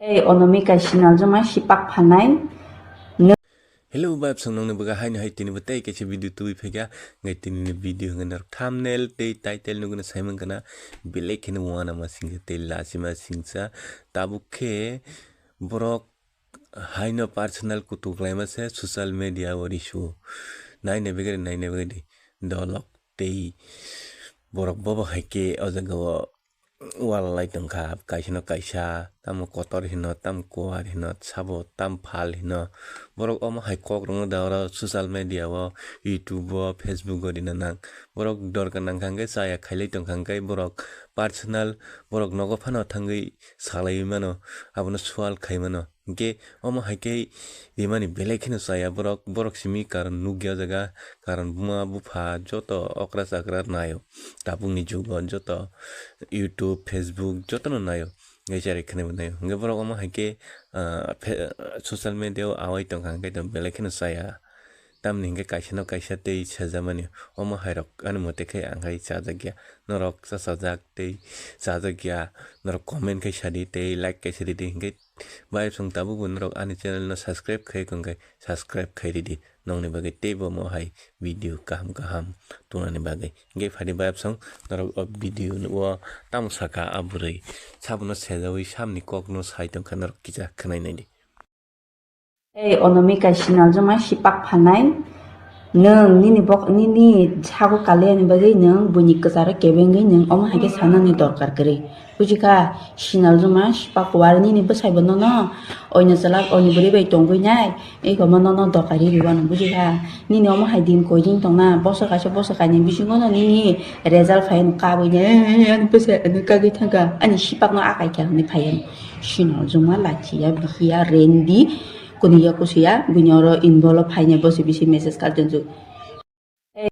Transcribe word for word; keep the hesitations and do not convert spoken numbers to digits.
Ei Onomika Sinal Juma sipak phanai. Hello, vibe song nongni buga haino hai tini bo tei kaisa video tubui phaikha. Ngai tini ni video hwnga norok thumbnail tei title nuguna saimang kana belai kheno wana ma singsa tei lachima singsa. Tabuk khe borok haino personal kutuk laima se social media o risu. Naina begari naina begari dolok tei borok bobo hai khe o jaga o wal lai tongkha, kaisa no kaisa, tamo kotor hino, tamo kuar hino, sabo tam phal hino. Borok omo hai kok rwngno da oro social media o, YouTube o, Facebook o rina nang. Borok dorkar nangkha hwnkhe chaya khailai tongkha hwnkhe borok personal, borok nogo phano thangwi salaiwi mano, abono swal khai mano. Hwnkhe omo hai khe rimani belai kheno chaya borok, borok simi karon nukya o jaga, karon buma bupha joto okra chakra naio. Tabukni jugo joto YouTube, Facebook jotono naio. Ngai chari khwnai bo naio. Hwnkhe borok omo hai khe, ah, phe-, social media o awai tongkha hwnkhe tong belai kheno chaya. Tamni hwnkhe kaisa no kaisa tei sajamani. Omo hai rok ani mote khe ang hai chajakya. Norok chachajak tei chajakya. Norok comment khai sadi tei like khai sadi tei hwnkhe bai song tabukbo norok ani channel no subscribe khai tongkhe subscribe khai ridi. Nongni bagwi teibo omo hai video kaham kaham tunani bagwi. Hwnkhe phadi bai song norok o video o tamo saka a bwrwi sabono sejawi samni kokno sai tongkha norok kisa khwnai naidi. Ei Onomika Sinal Juma sipak phanai. Nwng nini bok, nini sago kaliani bagwi nwng buini kwcharo kebengwi nwng omo hai khe sanani dorkar kwrwi. Bujikha, Sinal Juma sipak war nini bwsai bo nono oino chwla oino bwrwi bai tongwi nai. Eko ma nono doka riri wano bujikha. Nini omo hai din koi din tongna, boso kaisa boso kainwi bisingo no nini result phai no kabwi ne, ani bwsai ani kagwi thangkha, ani sipak no akai kha hwnwi phai ani. Sinal Juma lachiya bihiya rendi. Kuniya kusuya, bini oro involve phainai bosi bisi message kar jwngjwk.